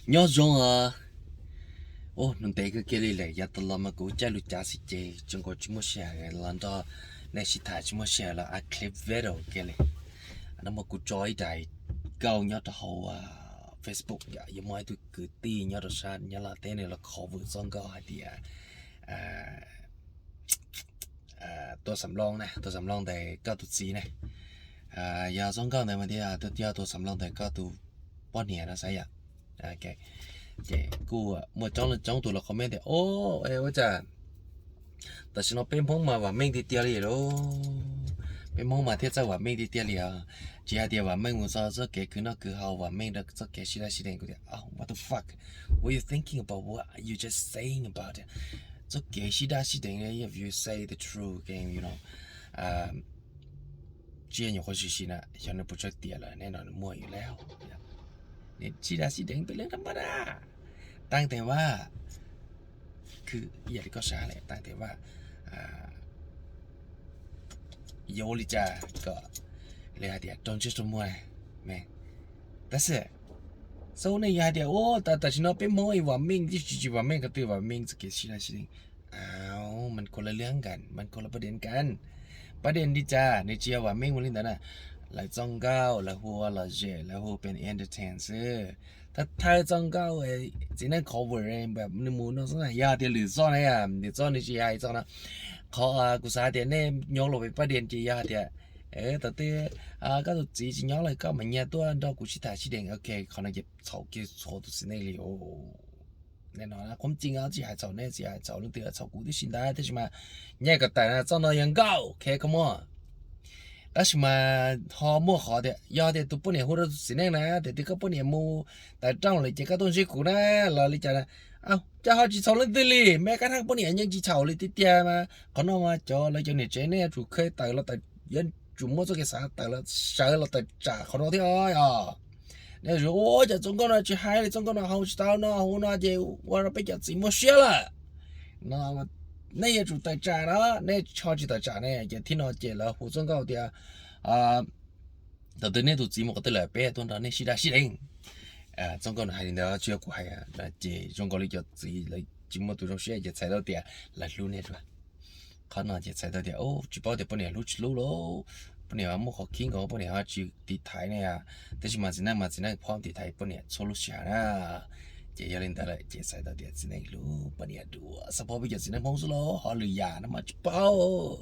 Nyob zoo os. Ua ntev kawg kiag li lawm, yav tas los mas kuv caij lus cav xwb ces zoo nkaus tsis muaj sij hawm los nrog nej sib tham, tsis muaj sij hawm los ua clip video kiag li. Hnub no kuv tso ib daim nkauj nyob rau hauv Facebook, yog muaj ib tug kwv tij nyob rau sab Nyab Laj teb nws los cover txoj nkauj hais tias Tuam Xam Loo na, Tuam Xam Loo ntawm koj tus txiv na. Yog txoj nkauj ntawd mas thiaj yog Tuam Xam Loo ntawm koj tus poj niam no xav yom. Ces kuj muaj coob leej coob tus los comment tias, o, ua cas tam sim no peb Hmoob mas vam meej tiag tiag li lauj. Peb Hmoob mas thiaj txawj vam meej tiag tiag li os. Tsis hais tias vam meej mus txog txoj kev khwv noj khwv haus, vam meej rau txoj kev sib daj sib deev. Kuv tias, oh, what the fuck, what you thinking about, what you just saying about it? Txoj kev sib daj sib deev, if you say the truth, game, you know, tsis yog nyuam qhuav sim sim na, xyov nws puas tsawg tiam lawm, nej no nws muaj yus lawm. Nws sib daj sib deev peb leej rab npaj daj. Taab tes vaj, khwv ib yam li koj sav lawm, taab tes vaj, yuav ua li cas kom li hais tias raug ntsej raug muag. Tab sis xav nej yuav hais tias, o, tam sim no peb Hmoob vam meej, tsis tsis vam meej, qhov twg vam meej, txoj kev sib daj sib deev. Mas kho lawv li nkas, mas kho lawv paj diam nkas. Paj diam li cas nws tsis yog vam meej ua li ntawd na. Lawv txoj nkauj lawv hu ua lom zem, lawv hu ua entertain xwb. Thawj thawj txoj nkauj txiv neej cover nws mus no xwb na, yog tias lwm txoj na, lwm txoj nws tsis hais txoj no. Qhov kuv xav tias nej nyob los pem paj diam ces yog hais tias, tam twg koj tus txiv tsis nyob lawm koj mam nyiag tuaj nrog kuv sib tham sib deev, ok, qhov no ces txhaum kiag txhua tus txiv neej li. Nej no qhuab txij tsis hais txhaum nej, tsis hais txhaum leej twg, txhaum kuv tib si ntag, tab sis mas nyiaj kom tawm na, txoj no yog nkauj, ok, come on. Tab sis mas ho muaj qhov tias yog tias tus poj niam hu rau tus txiv neej na, tias tias koj poj niam mus tawm rooj lawm ces koj tuaj ntsib kuv na, los li cas na. Cas ho tsis txhaum leej twg li, me kab thaj poj niam yeej tsis txhaum li tiag tiag mas. Qhov no mas cov lawv cov niam tsev nej yuav tsum kheev tawm los, yuav tsum muaj txoj kev xav tawm los, sawv los tawm tsam qhov no thiab os. Nej yuav tsum, ua cas txoj nkauj no tsis hais li, txoj nkauj no hu tsis tau no, hu no ces ua rau peb cov txiv muaj siab lawm. Nej yuav tsum tawm tsam no, nej ho tsis tawm tsam ne ces thib no ces lawv hu txoj nkauj tias tam twg nej tus txiv mus qhov twg lawm peb tuaj nrog nej sib daj sib deev. Txoj nkauj nws hais li ntawd tsis yog kuv hais, ces zoo nkaus li cov txiv lawv tsis muaj tus zoo siab ces txhais tau tias lawv hlub nej dua. Qhov no ces txhais tau tias tsis paub tias poj niam hlub tsis hlub lauj. Poj niam muaj qhov khib nkaus, poj niam ho tsis tiv thaiv ne. Tab sis mas txiv neej mas txiv neej phob tiv thaiv poj niam txhua lub sij hawm na. Ces yog li ntawd lawm ces txhais tau tias txiv neej hlub poj niam dua. Xav pom peb cov txiv neej Hmoob xwb lauj, ho lwm yam no mas tsis paub.